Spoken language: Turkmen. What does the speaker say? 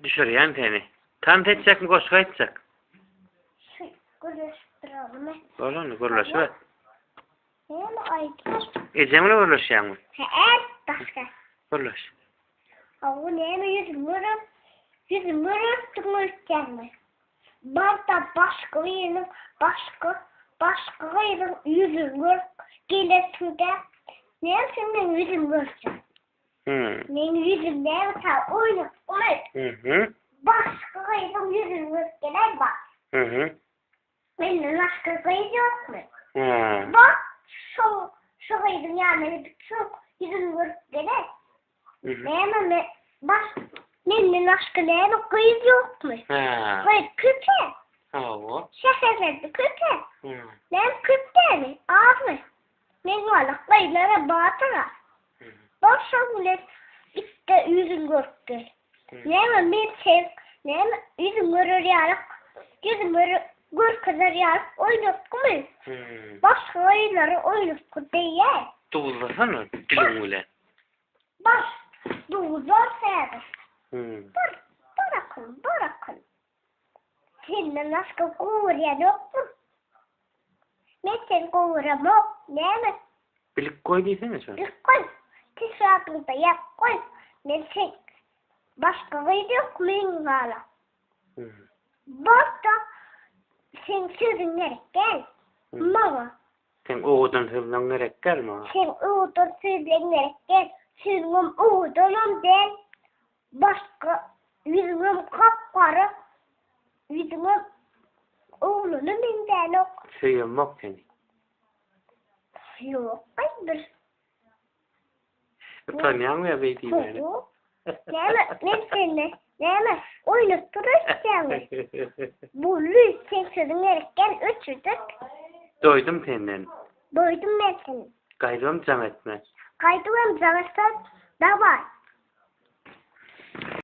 Düşürýän seni. Tans etjekmi goşgy aýtjak? Şu gürleşip duralymy? Bol onda gürleşiber. Näme aýtjak? Ejeň bilen gürleşýäňmi? Hä, başga. Gürleş. Aw näme ýüzüm görüp, ýüzüm görüp öýtýäňmi? Bar-da başga biriniň başga, başga gyzyň ýüzüni görüp gelersiň-dä. Näme sen meň ýüzümi görjek? Meň ýüzüm näme ta oýnatgymy? Başga gyzyň ýüzüni görüp geläý bar. Menden başga gyz ýokmy? Bar, şo, şo gyzyň ýanyna gidip şoň ýüzüni görüp geläý. Näme men baş menden başga näme gyz ýokmy? Gyz köp-ä. Hawa. Şäherlerde köp-ä. Näme köp dälmi? Azmy? Men ýaly gyzlara batyr-a. Bar şoň bilen git-de ýüzüňi görüp gel. Näme men sen näme ýüzüňi görer ýalyk, ýüzüňi görer görkezer ýalyk oýnatgymy? Başga gyzlary oýnatgy diýýä. Duzlasana diliň bilen. Bar, duzlar häzir. Bar, bar akylly, bar akylly. Senden başga gowurýan ýokmy? Men seni gowuramok, näme? Bilip goý diýsene şony. Bilip goý. Tiz wagtyňda ýap goý. Men sen başga gyz ýok meň gala. Bar-da, seň sözüň gerek däl maňa. Seň owadan sözleň gerek däl maňa. Seň owadan sözleň gerek däl. Sözüňem owadanam däl. Başga ýüzüňem gap-gara. Ýüzüňem oglana meňzänok. Söýemok seni. Ýok, aý bir. Utanýaňmy ýa beý diýmäne? Hawa. Näme, men sende näme oýnap duruşýaňmy? Boldy, seň sözüň gerek däl, öçürdik. Doýdum senden. Doýdum men senden. Gaýdybam jaň etme. Gaýdybam jaň etseň, dawaý.